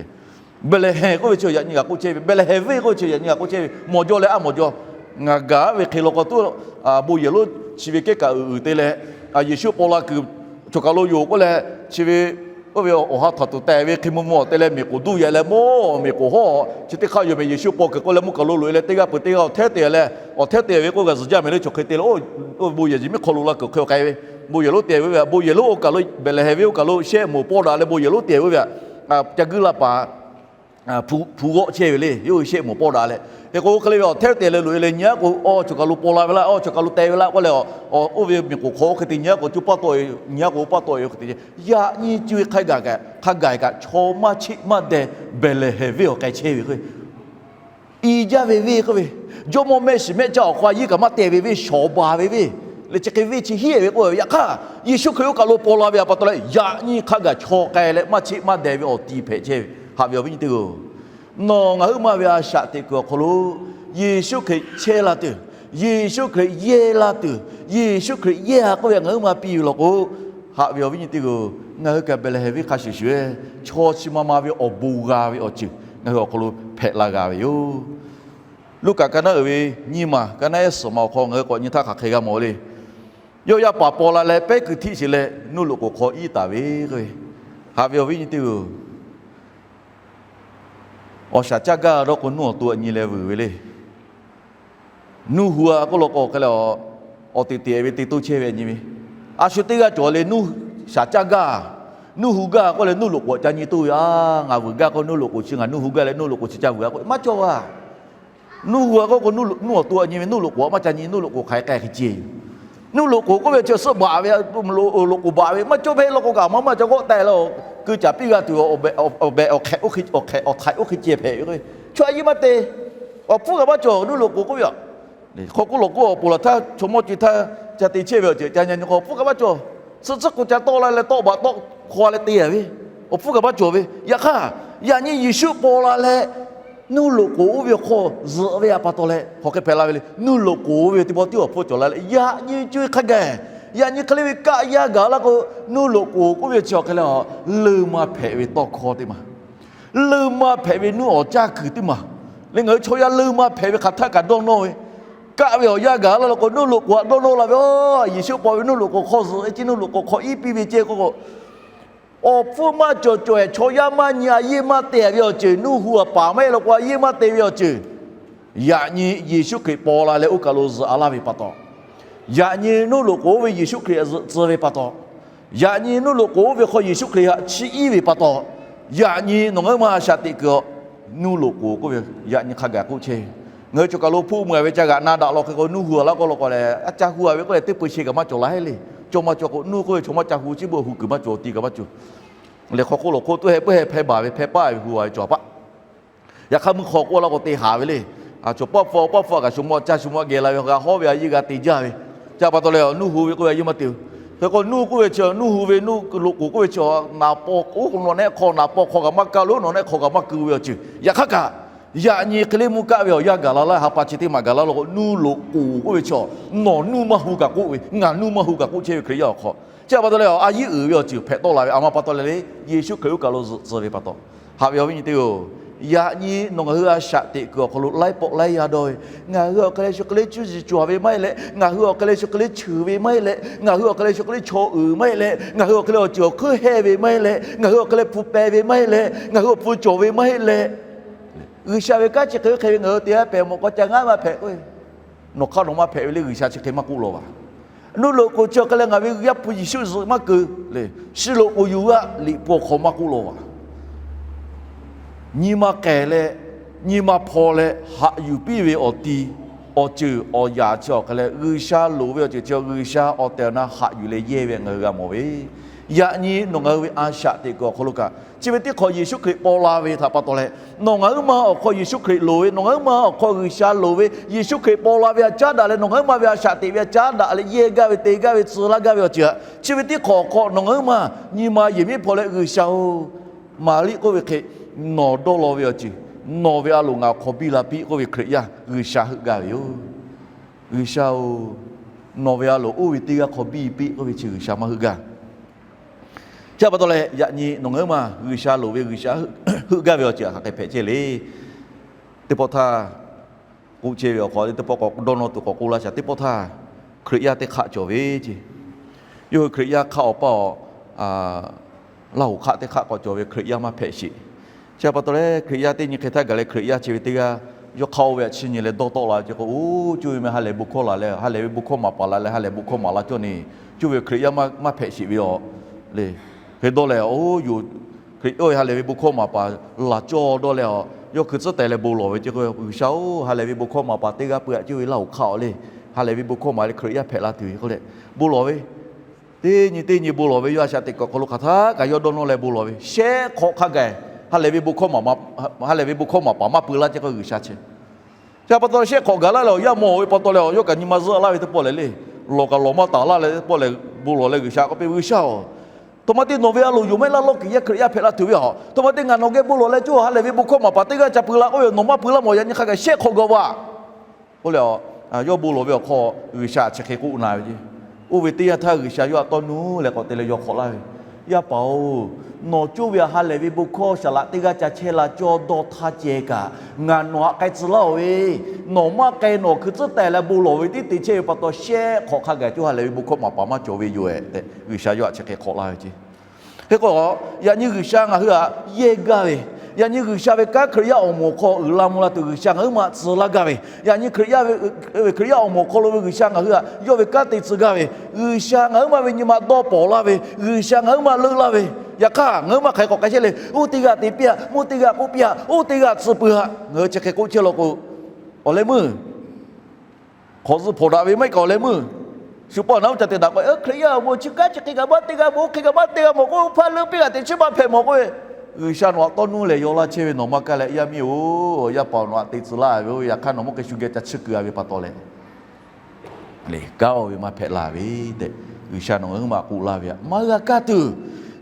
Behˍlehˍhehnˍ k'oˆ ve chi yaꞈ nyi kaꞈ k'oˆ chehˇ ve, Behˍlehˍhehnˍ venˇ k'oˆ ve chi yaꞈ nyi kaꞈ k'oˆ chehˇ ve, mawˬ jaw leh a mawˬ jaw. Ngaˬ gaˬ ve hk'e law k'o tuˉ, bon yehˬ lonˉ chi ve kehˉ kaꞈ uiˍ uiˍ te leh, Yeˍsuˆ paw la kuiˬ cawˬ kaˬ lo yoˬ k'oˆ leh, chi ve Oˇ ve awˬ ha htaꞈ tuˬ tehˬ ve hk'e mvuh mvuh awˬ te leh miˬ k'oˍ duˇ yaꞈ leh mawˇ miˬ k'oˍ hawˉ chi teˇ hk'aˇ yoˬ mehˍ. Yeˍsuˆ paw kuiˬ k'oˆ leh mvuhˇ kaˬ lo loꞈ e leh teˇ g'aˇ peuˬ teˇ g'aˇ awˬ htehˉ te leh, awˬ htehˉ te ve k'oˆ g'a zuhˬ jaˇ mehˍ le. Chaw hk'e te leh oˇ bon yehˬ ziˍ miˉ hk'aw lo la kuiˬ hk'e k'ai ve, bon yehˬ lonˉ te ve ve, bon yehˬ lonˉ oˇ kaˬ lo Behˍlehˍhehnˍ venˇ oˇ kaˬ lo shehˆ moˍ pawˇ daꞈ leh bon yehˬ lonˉ te ve ve, ca guiˇ la paˍ hpu g'awˆ chehˇ ve le. Yawˇ hui shehˆ moˍ pawˇ daꞈ leh, hk'e k'o hk'e le ve awˬ htehˉ te leh loꞈ e leh nyi aˉ k'o, awˇ chaw kaˬ lo paw la ve laˇ, awˇ chaw kaˬ lo te ve laˇ k'oˆ leh, oˇ ve miˬ k'oˍ hk'aw oˇ hk'e te nyi aˉ k'o, co paˇ taw, nyi aˉ k'o paˇ taw ve hk'e te, yaꞈ nyi co e hk'a gaˬ kaꞈ, hk'a gaˬ kaꞈ chaw maˇ cheˆ maˇ deh Behˍlehˍhehnˍ venˇ awˬ k'ai chehˇ ve k'o, i jaˇ ve venˇ k'oˆ ve, jawˇmawˇ mehˆ shiˍ mehˆ caˇ awˬ hk'aw a yiˇ kaꞈ maˇ teh ve venˇ, shawˍ baˬ ve venˇ, leh chi hk'e venˇ chi hiˉ ve k'oˆ ve. Yaꞈ hk'aˇ, Yeˍsuˆ Hkriꞈ oˇ kaˬ lo paw la ve a pa taw leh, yaꞈ nyi hk'a gaˬ chaw k'ai leh maˇ cheˆ maˇ deh ve awˬ ti hpehꞈ chehˇ ve. Haꞈ ve awˬ viˉ nyi teˇ hpaˍ-oˬ, nawˬ ngaˬ huiˉ ma ve a shaꞈ teꞈ kuiˬ awˬ hk'aw lo Yeˍsuˆ Hkriꞈ chehˇ la tuˬ, Yeˍsuˆ Hkriꞈ yehˇ la tuˬ, Yeˍsuˆ Hkriꞈ yehˇ a k'oˆ ve ngaˬ huiˉ ma piˇ ve law k'o, haꞈ ve awˬ viˉ nyi teˇ hpaˍ-oˬ, ngaˬ hui kaꞈ Behˍlehˍhehnˍ venˇ hk'a shuˍ shuˍ, chaw chi ma ma ve awˬ bon g'a ve awˬ ceuˬ ngaˬ hui awˬ hk'aw lo hpehꞈ la g'a ve yoˬ. Luˉkaꞈ ka naˉ uiˍ ve nyiˇ maˬ, ka naˉ ehˉ suhˍ maˬ awˬ hk'aw ngaˬ hui k'awꞈ nyi htaˇ hk'aˬ hk'e g'a mawˬ le. Yawˇ yaˇ paˍ paw la leh pehˉ kuiˬ htiˆ sheˍ leh nuˇ loꞈ k'oˍ hk'aw iˉ taˍ ve k'o, haꞈ ve awˬ viˉ nyi teˇ hpaˍ-oˬ, awˬ shaˍ caˇ gaˇ dawˇ k'o nuˇ awˬ to aꞈ nyi leh vuiˬ ve le. Nuˇ hu a k'oˆ law k'o hk'e leh, awˬ teꞈ teꞈ ve te toˇ chehˇ ve aꞈ nyi ve, a shu teˇ g'aˇ cawˬ le nuˇ shaˍ caˇ gaˇ, nuˇ hu gaˇ k'oˆ leh nuˇ loꞈ k'oˍ aꞈ ca nyi toˇ ve, a, ngaˬ vuiˬ gaˇ k'o nuˇ loꞈ k'oˍ chi ngaˬ nuˇ hu gaˇ leh nuˇ loꞈ k'oˍ chi ca vuiˬ a k'o maˇ cawˇ a. Nuˇ hu a k'oˆ k'o, nuˇ awˬ to aꞈ nyi ve nuˇ loꞈ k'oˍ aꞈ maˇ ca nyi, nuˇ loꞈ k'oˍ hk'aˬ hk'e k'ai hk'e ceh yoˬ. Nuˇ loꞈ k'oˍ k'oˆ ve chi suhˆ baꞈ ve, loꞈ k'oˍ baꞈ ve maˇ cawˇ hpehꞈ law k'o kaꞈ maˇ maˇ ca g'awˆ taˍ la, keu caˍ piˇ g'a tuˬ awˬ behꞈ awˬ hk'aiꞈ oˇ hk'e ceh hpehꞈ ve k'o, chaw a yiˇ maˇ te. Awˬ hpfuhˇ kaꞈ maˇ cawˬ nuˇ loꞈ k'oˍ k'oˆ ve a. Hk'aw k'oˆ lawˬ k'oˆ awˬ pon laˬ htaˇ chaw mawˇ co e htaˇ ca te chehˇ ve awˬ ceuˬ ca nyi nyi k'o awˬ hpfuhˇ kaꞈ maˇ cawˬ. Suhˆ tcuhˉ k'o ca tawˆ la leh tawˆ baꞈ tawˆ hk'aw leh te a ve, awˬ hpfuhˇ kaꞈ maˇ cawˬ ve. Yaꞈ hk'aˇ, yaꞈ nyi Yeˍsuˆ paw la leh nuˇ loꞈ k'oˍ oˇ ve awˬ hk'aw zuhꞈ ve a pa taw leh hk'aˬ hk'e hpehꞈ la ve le. Nuˇ loꞈ k'oˍ oˇ ve teˇ pawˆ tiˉ awˬ hpfuhˇ cawˬ la leh yaꞈ nyi co e hk'a gaˬ, yaꞈ nyi hk'e le ve kaˆ yaˇ gaˬ la k'o, nuˇ loꞈ k'oˍ k'oˆ ve chi awˬ hk'e leh a, leuˇ maˇ hpehꞈ ve tawˇ hkawˇ teˇ maˬ, leuˇ maˇ hpehꞈ ve nuˇ awˬ caˇ kuiˬ teˇ maˬ, leh ngaˬ hui chaw yaˇ leuˇ maˇ hpehꞈ ve hk'aˬ htaˆ kaꞈ dawˇ nawˇ ve, kaˆ ve awˬ yanˇ gaˬ la la k'o nuˇ loꞈ k'oˍ aꞈ dawˇ nawˇ la ve, a, Yeˍsuˆ paw ve nuˇ loꞈ k'oˍ hk'aw zuhꞈ ve ceh nuˇ loꞈ k'oˍ hk'aw iˉ piˇ ve ceh k'o, awˬ hpfuhˇ maˇ cawˬ cawˬ ehˍ chaw yaˇ maˇ nyi a yiˇ maˇ te ve awˬ ceuˬ, nuˇ hu a paˍ maˇ heˆ law k'o a yiˇ maˇ te ve awˬ ceuˬ, yaꞈ nyi Yeˍsuˆ Hkriꞈ paw la leh oˇ kaˬ lo zuhꞈ a laˇ ve pa taw, yaꞈ nyi nuˇ loꞈ k'oˍ oˇ ve Yeˍsuˆ Hkriꞈ zuhꞈ tcuh ve pa taw, yaꞈ nyi nuˇ loꞈ k'oˍ oˇ ve hk'aw Yeˍsuˆ Hkriꞈ htaꞈ chiˇ iˉ ve pa taw, yaꞈ nyi nawˬ ngaˬ huiˉ ma a shaꞈ teꞈ kuiˬ a, nuˇ loꞈ k'oˍ k'oˆ ve yaꞈ nyi hk'a gaˬ k'oˆ chehˇ ve. Ngaˬ hui chaw kaˬ lo hpfuhˆ mui a ve ca g'aꞈ na daꞈ law hk'e k'o nuˇ hu a laˇ k'oˆ law k'o leh a ca hu a ve k'oˆ leh teˇ peu sheˍ kaꞈ maˇ cawˬ la heˆ le. Cawˇ maˇ cawˬ k'o nuˇ k'oˆ ve chaw maˇ ca hu, chi beuꞈ hu kuiˬ maˇ cawˬ, ti kaꞈ maˇ cawˬ. Lehˬ hk'aw k'oˆ lawˬ hk'oˆ tuˇ heh puiˉ heh hpeh baˬ ve hpeh paˆ ve hu a ve cawˬ paˆ. Yaꞈ hk'aˇ meuˇ hk'aw k'oˆ laˇ k'o te haˍ ve le. Chaw paˆ hpfuhˇ paˆ hpfuhˇ kaꞈ shu maw caˇ shu maw geh la ve g'a hawˉ ve a yiˇ g'a te jaˇ ve. Chi pa taw leh nuˇ hu ve k'oˆ ve a yiˇ maˇ te. Hk'e k'o nuˇ k'oˆ ve chi nuˇ hu ve nuˇ loꞈ k'oˍ k'oˆ ve chi naˍ paw k'o nawˬ nehˆ hk'aw naˍ paw hk'aw kaꞈ maˇ kaˇ lo nawˬ nehˆ hk'aw kaꞈ maˇ keu ve awˬ ceuˬ. Yaꞈ hk'aˇ kaꞈ yaꞈ nyi hk'e le mvuhˇ kaˆ ve awˬ yanˇ gaˬ la laˇ, ha pa chi teˇ maˬ gaˬ la law k'o nuˇ loꞈ k'oˍ k'oˆ ve chi nawˬ nuˇ maˇ hu kaꞈ k'oˆ ve, ngaˬ nuˇ maˇ hu kaꞈ k'oˆ chehˇ ve Hkriꞈ yaˇ awˬ hk'aw. Chi pa taw leh a yiˇ uiˍ ve awˬ ceuˬ hpehꞈ tawˆ la ve a ma pa taw leh le, Yeˍsuˆ Hkriꞈ oˇ kaˬ lo zuhꞈ tcuh ve pa taw. Haꞈ ve awˬ viˉ nyi teˇ hpaˍ-oˬ, yaꞈ nyi nawˬ ngaˬ hui a shaꞈ teꞈ kuiˬ awˬ hk'aw lo laiˉ pawˆ laiˉ yaˇ dawˇ ve, ngaˬ hui awˬ hk'e leh shu hk'e le cuˇ yiˍ cawˬ ve maˇ heˆ leh, ngaˬ hui awˬ hk'e leh shu hk'e le cheuˬ ve maˇ heˆ leh, ngaˬ hui awˬ hk'e leh shu hk'e le chaw uiˍ maˇ heˆ leh, ngaˬ hui awˬ hk'e leh awˬ ceuˬ awˬ hkuiˉ heh ve maˇ heˆ leh, ngaˬ hui awˬ hk'e leh hpu peh ve maˇ heˆ leh, ngaˬ hui awˬ hpu cawˬ ve maˇ heˆ leh, G'uiˬsha ve kanˉ chi hk'e ve hk'e ve ngaˬ hui te a pehˍ mawˬ k'aw ca ngaˉ maˇ hpehꞈ k'o, nawˬ hk'aˇ nawˬ maˇ hpehꞈ ve le G'uiˬsha chi hk'e maˇ k'oˆ law vaˬ. Nuˇ loꞈ k'oˍ chi awˬ hk'e leh ngaˬ ve Yaˇ hpu Yeˍsuˆ zuhꞈ maˇ keu le, shiˍ loꞈ k'oˍ yuˬ g'aˇ liꞈ hpu awˬ hk'aw maˇ k'oˆ law vaˬ. Nyi ma k'ehˬ leh, nyi ma hpaw leh haꞈ yuˬ piˇ ve awˬ ti, awˬ ceuˬ awˬ yaꞈ chi awˬ hk'e leh G'uiˬsha loˍ ve awˬ ceuˬ chi G'uiˬsha awˬ tehˬ awˬ na haꞈ yuˬ leh yehˇ ve ngaˬ hui g'a mawˬ ve. Yaꞈ nyi nawˬ ngaˬ hui ve a shaꞈ teꞈ kuiˬ awˬ hk'aw lo kaꞈ chi ve teˇ hk'awꞈ Yeˍsuˆ Hkriꞈ paw la ve htaꞈ pa taw leh, nawˬ ngaˬ huiˉ ma awˬ hk'aw Yeˍsuˆ Hkriꞈ loˍ ve, nawˬ ngaˬ huiˉ ma awˬ hk'aw G'uiˬsha loˍ ve, Yeˍsuˆ Hkriꞈ paw la ve htaꞈ caˉ daꞈ leh nawˬ ngaˬ huiˉ ma ve a shaꞈ teꞈ ve htaꞈ caˉ daꞈ leh yehˇ gaˇ ve te gaˇ ve tcuh laˇ gaˇ ve awˬ ceuˬ htaꞈ chi ve teˇ hk'awꞈ awˬ hk'aw nawˬ ngaˬ huiˉ ma nyi ma yehˬ miˉ hpaw leh G'uiˬsha-oˬ, Maˍriˆ k'oˆ ve hk'e, nawˬ dawˇ law ve awˬ ceuˬ, nawˬ ve a loˍ ngaˬ awˬ hk'aw biˇ la piˇ k'oˆ ve Hkriꞈ yaˇ G'uiˬsha heuˆ gaˇ ve yoˬ. G'uiˬsha-oˬ, nawˬ ve a loˍ oˇ ve teˇ g'aˇ hk'aw biˇ piˇ k'oˆ ve chi G'uiˬsha maˇ heuˆ gaˇ. Chi pa taw leh yaꞈ nyi nawˬ ngaˬ huiˉ ma G'uiˬsha loˍ ve G'uiˬsha heuˆ gaˇ ve awˬ ceuˬ htaꞈ hk'aˬ hk'e hpehꞈ chehˇ le. Teˇ pawˆ htaˇ k'oˆ chehˇ ve awˬ hk'aw teˇ pawˆ k'awꞈ dawˇ nawˇ tuˬ k'awꞈ k'oˆ laˇ shaˍ. Teˇ pawˆ htaˇ Hkriꞈ yaˇ teˇ hk'aˆ cawˬ ve ce, yawˇ hui Hkriꞈ yaˇ hk'aˆ awˬ paˇ awˬ Laˇ hoˍ hk'aˆ teˇ hk'aˆ k'awꞈ cawˬ ve Hkriꞈ yaˇ maˇ hpehꞈ sheˍ. Chi pa taw leh Hkriꞈ yaˇ teˇ nyi hk'e htaˇ gaˬ leh Hkriꞈ yaˇ chi ve teˇ g'aˇ yawˇ hk'aˆ oˇ ve htaꞈ chi nyi leh dawˇ tawˆ la ve ce k'o, oˇ cuˇ ve meh ha lehˬ ve bon hkawˇ laˬ leh, ha lehˬ ve bon hkawˇ maˍ paˍ laˬ leh ha lehˬ bon hkawˇ maˍ la cawˇ ni, cuˇ ve Hkriꞈ yaˇ maˇ hpehꞈ sheˍ ve yoˬ. Hk'e dawˇ leh oˇ yoˬ, Hkriꞈ yaˇ ha lehˬ ve bon hkawˇ maˍ paˍ laˬ cawˇ dawˇ leh, yawˇ hkui tcuhˉ teh leh bon lawˬ ve ce k'o, G'uiˬsha-oˬ, ha lehˬ ve bon hkawˇ maˍ paˍ teˇ g'aˇ peuˬ aꞈ cuˇ ve Laˇ hoˍ hk'aˆ awˬ le, ha lehˬ ve bon hkawˇ maˍ leh Hkriꞈ yaˇ hpehꞈ la tuˬ ve k'oˆ leh bon lawˬ ve, teˇ nyi teˇ nyi bon lawˬ ve yawˇ a shaꞈ teꞈ kuiˬ awˬ hk'aw lo hk'aˬ htaˇ kaꞈ yawˇ dawˇ nawˇ leh bon lawˬ ve shehˆ hk'awꞈ hk'a gaˬ, ha lehˬ ve bon hkawˇ maˍ, ha lehˬ ve bon hkawˇ maˍ paˍ maˇ pui laˇ ce k'o G'uiˬsha chi. Chi pa taw shehˆ hk'awꞈ gaˬ laˇ leh awˬ yanˇ mawˬ ve pa taw leh awˬ yawˇ kaꞈ nyi ma zuhˆ laˇ ve teˇ pawˆ lehˬ le, lawˬ kaꞈ lawˬ maˇ taˍ laˇ leh teˇ pawˆ lehˬ bon lawˬ leh G'uiˬsha k'oˆ piˇ ve, G'uiˬsha-oˬ, aˬ htoꞈ ma te nawˬ ve a loˍ yoˬ mehˆ laˇ lawˇ kiˬ yaˇ Hkriꞈ yaˇ hpehꞈ la tuˬ ve a, aˬ htoꞈ ma te ngaˬ nawˬ geh bon lawˬ leh cawˇ ha lehˬ ve bon hkawˇ maˍ paˍ teˇ g'aˇ ca pui la k'oˆ ve, nawˬ maˇ pui laˇ mawˬ, yaꞈ nyi hk'a gaˬ shehˆ hk'awꞈ gaˬ vaꞈ k'oˆ leh, yawˇ bon lawˬ ve awˬ hk'aw G'uiˬsha chi hk'e k'oˆ na ve ce. Oˇ ve teˇ yanˇ htaˇ G'uiˬsha yawˇ htaꞈ tawˇ nuˇ leh k'awꞈ te leh yawˇ hk'awꞈ laˇ ve, Yaˇ paˍ-oˬ, nawˬ cawˇ ve ha lehˬ ve bon hkawˇ saˍ laꞈ teˇ g'aˇ ca chehˇ la cawˇ dawˇ htaˇ ceh kaꞈ, ngaˬ nawˬ htaꞈ k'ai tcuh laˇ-oˬ ve, nawˬ maˇ k'ai nawˬ hkui tcuhˉ teh leh bon lawˬ ve tiˉ te chehˇ ve pa taw shehˆ hk'awꞈ hk'a gaˬ cawˇ ha lehˬ ve bon hkawˇ maˍ paˍ maˇ cawˬ ve yoˬ-ehˍ tehꞈ G'uiˬsha yawˇ htaꞈ chi hk'e hk'awꞈ laˇ ve ce. Hk'e k'o, yaꞈ nyi G'uiˬsha ngaˬ hui htaꞈ yehˇ gaˇ ve, yaꞈ nyi G'uiˬsha ve kanˉ Hkriꞈ yaˇ awˬ moˍ awˬ hk'aw uiˍ la mvuh la tuˬ G'uiˬsha ngaˬ huiˉ ma tcuh laˇ gaˇ ve, yaꞈ nyi Hkriꞈ yaˇ ve, Hkriꞈ yaˇ awˬ moˍ awˬ hk'aw lo ve G'uiˬsha ngaˬ hui htaꞈ yawˇ ve kanˉ te tcuh gaˇ ve, G'uiˬsha ngaˬ huiˉ ma ve nyi ma dawˇ pawnˍ laˇ ve, G'uiˬsha ngaˬ huiˉ ma leuˆ laˇ ve, yaꞈ hk'aˇ ngaˬ huiˉ ma hk'aˬ hk'e k'awꞈ k'ai chehˇ le, oˇ teˇ g'aˇ te piˇ-a, oˇ teˇ g'aˇ k'oˆ piˇ-a, oˇ teˇ g'aˇ tcuh pui-a, ngaˬ hui chi hk'e k'oˆ chehˇ law k'o, awˬ leh meuˇ hk'awꞈ zuhꞈ hpawnˬ daꞈ ve maˇ heˆ kaꞈ awˬ leh meuˇ shu paw naˉ oˇ ca te daꞈ k'o, Hkriꞈ yaˇ awˬ moˍ chi kanˉ chi hk'e kaꞈ maˇ te g'a mawˬ, hk'e kaꞈ maˇ te g'a mawˬ k'o, hpaˇ leuˆ piˇ g'a teꞈ chiˉ maˇ hpehꞈ mawˬ k'oˆ ve, G'uiˬsha nawˬ htaꞈ tawˇ nuˇ lehˬ yaw laˇ chehˇ ve nawˬ maˇ kaˇ leh, Yaˇ miˇ-oˬ, yaˇ paˍ-oˬ, nawˬ htaꞈ te tcuh laˇ ve oˇ ve yaꞈ hk'aˇ nawˬ maˇ hk'e shu geh ca chiˇ keu-a ve pa taw leh, lehˬ kanˉ oˇ ve maˇ hpehꞈ la ve tehꞈ G'uiˬsha nawˬ ngaˬ huiˉ ma k'oˆ laˇ ve aꞈ. Maˇ g'a kaˇ tuˬ,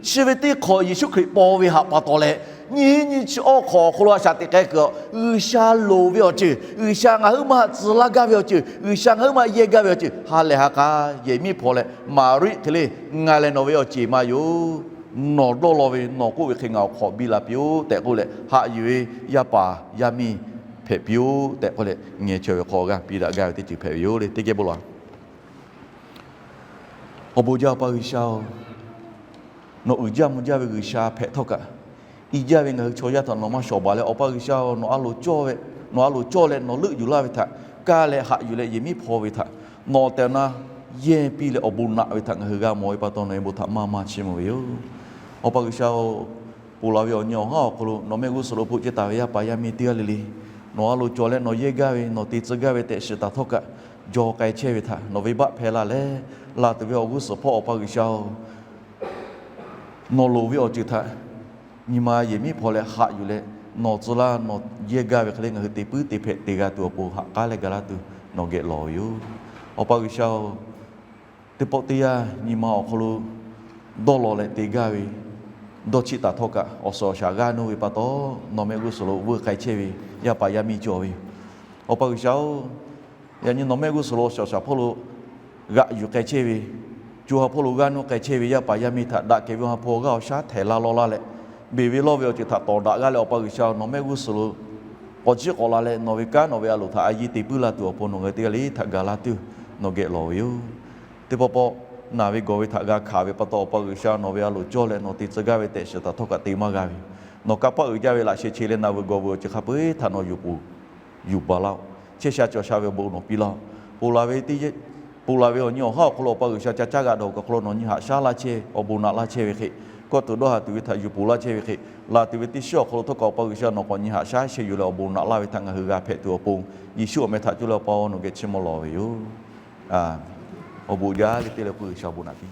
chi ve teˇ hk'awꞈ Yeˍsuˆ Hkriꞈ paw ve htaꞈ pa taw leh, nyiˇ nyi chi awˇ hk'awꞈ awˬ hk'aw lo a shaꞈ teꞈ k'ai kuiˬ-a, G'uiˬsha loˍ ve awˬ ceuˬ, G'uiˬsha ngaˬ huiˉ ma tcuh laˇ gaˇ ve awˬ ceuˬ, G'uiˬsha ngaˬ huiˉ ma yehˇ gaˇ ve awˬ ceuˬ ha lehˬ ha k'a yehˬ miˉ hpaw leh, Maˍriˆ hk'e le, ngaˬ lehˬ nawˬ ve awˬ ceˬ ma yoˬ. Nawˬ dawˇ law ve, nawˬ k'oˆ ve hk'e ngaˬ awˬ hk'awꞈ biˇ la piˇ-oˆ tehꞈ k'oˆ leh, haꞈ yuˬ ve yaˇ paˍ yaˇ miˇ hpehꞈ piˇ-oˆ tehꞈ k'oˆ leh, ngeh chaweh ve hk'aw g'a piˇ daꞈ gaˇ ve teˇ ceuˬ hpehꞈ ve yoˬ le. Teˇ geh bon lawˬ. Awˬ bon jaˇ Awˬ pa G'uiˬsha-oˬ, nawˬ uiˍ jaˇ mvuh jaˇ ve G'uiˬsha hpehꞈ htawˇ kaꞈ, i jaˇ ve ngaˬ hui chaw yaˇ htaꞈ nawˬ maˇ shawˍ baˬ leh, Awˬ pa G'uiˬsha-oˬ, nawˬ a loˍ cawˇ ve, nawˬ a loˍ cawˇ leh nawˬ leuˆ yuˬ laˇ ve htaꞈ kaˇ leh haꞈ yuˬ leh yehˬ miˉ hpaw ve htaꞈ nawˬ tehꞈ na yehˇ piˇ leh awˬ bon naꞈ ve htaꞈ ngaˬ hui g'a mawˬ ve pa taw, nawˬ ve bon htaꞈ maˇ maˇ chiˇ mvuh ve yoˬ. Awˬ pa G'uiˬsha-oˬ, ponˬ laˬ ve awˬ nyi awˬ haˉ awˬ hk'aw lo nawˬ mehˆ g'uˇ suhˍ lo hpu ceh taˍ ve yaˇ paˍ yaˇ miˇ teˇ g'aˇ le le, nawˬ a loˍ cawˬ leh nawˬ yehˇ gaˇ ve, nawˬ te tcuh gaˇ ve tehꞈ shiˍ taˍ htawˇ kaꞈ, jaw k'ai chehˇ ve htaꞈ nawˬ venˇbaˆ hpehˇ laˇ leh, laˬ tuˬ ve awˬ g'uˇ suhˍ hpawˇ Awˬ pa G'uiˬsha-oˬ, nawˬ loˍ ve awˬ ceuˬ htaꞈ nyi ma yehˬ miˉ hpaw leh haꞈ yuˬ leh, nawˬ tcuh laˇ nawˬ yehˇ gaˇ ve hk'e le ngaˬ hui te puiˉ te hpehꞈ te g'a tuˬ awˬ pon ha k'aˉ leh ga laˇ tuˬ nawˬ geh lawˬ ve yoˬ. Awˬ pa G'uiˬsha-oˬ, teˇ pawˆ teˇ yanˇ nyi ma awˬ hk'aw lo dawˇ law leh te gaˇ ve, dawˇ chiˆ taˍ htawˇ kaꞈ awˬ suhˍ awˬ shaˍ g'aˇ nuˇ ve pa taw, nawˬ mehˆ g'uˇ suhˍ lo vuiˇ k'ai chehˇ ve yaˇ paˍ yaˇ miˇ cawˬ ve yoˬ. Awˬ pa G'uiˬsha-oˬ, yaꞈ nyi nawˬ mehˆ g'uˇ suhˍ lo awˬ suhˍ awˬ shaˍ hpawˇ lo g'aꞈ yuˬ k'ai chehˇ ve, co ha hpawˇ lo g'aˇ nuˇ k'ai chehˇ ve yaˇ paˍ yaˇ miˇ htaꞈ daꞈ kehˬ ve awˬ ha hpu awˬ g'aˇ awˬ shaˉ htehˍ la law laˇ leh, beˬ ve lawˇ ve awˬ ceuˬ htaꞈ tawˍ daꞈ g'aˇ leh, Awˬ pa G'uiˬsha nawˬ mehˆ g'uˇ suhˍ lo k'awꞈ jiˆ k'awꞈ la leh, nawˬ ve kanˉ nawˬ ve a loˍ htaꞈ a yiˇ te puiˉ la tuˬ awˬ pon nawˬ ngaˬ hui teˇ g'aˇ le htaꞈ ga laˇ tuˬ nawˬ geh lawˬ ve yoˬ. Teˇ pawˆ pawˆ naˬ ve gawˬ ve htaꞈ g'a hkanˍ ve pa taw, Awˬ pa G'uiˬsha nawˬ ve a loˍ cawˇ leh nawˬ te tcuh gaˇ ve tehꞈ shiˍ taˍ htawˇ kaꞈ te maˇ g'a ve, nawˬ kanˇ paˆ uiˍ jaˇ ve laꞈ sheh che leh naˬ veuˬ gawˬ veuˬ awˬ ceuˬ hk'a peu-eˬ htaꞈ nawˬ yuˬ pfuhˍ yuˬ baˬ laˇ-oˆ. Chehˇ sha cawˬ sha ve awˬ bon nawˬ piˇ laˇ-oˆ. Ponˬ laˬ ve awˬ nyi awˬ haˉ awˬ hk'aw lo Awˬ pa G'uiˬsha ca caˇ g'a dawˬ kaꞈ hk'aw lo nawˬ nyi haꞈ shaˉ laˇ chehˇ, awˬ bon naꞈ laˇ chehˇ ve hk'e, kawˇ tuˬ dawˇ haˍ tuˬ ve htaꞈ yuˬ pfuhˍ laˇ chehˇ ve hk'e, laˬ tuˬ ve teˇ shiˉ awˬ hk'aw lo htawˇ kaꞈ Awˬ pa G'uiˬsha nawˬ k'awꞈ nyi haꞈ shaˉ sheh yuˬ leh awˬ bon naꞈ laˇ ve htaꞈ ngaˬ hui g'a hpehꞈ tuˬ awˬ pon, Yeˍsuˆ awˬ meh htaꞈ cuˇ leh Awˬ pa-oˬ, nawˬ geh chiˇ mvuh lawˬ ve yoˬ. Awˬ bon jaˇ le teˇ leh k'oˆ G'uiˬsha awˬ bon naꞈ piˇ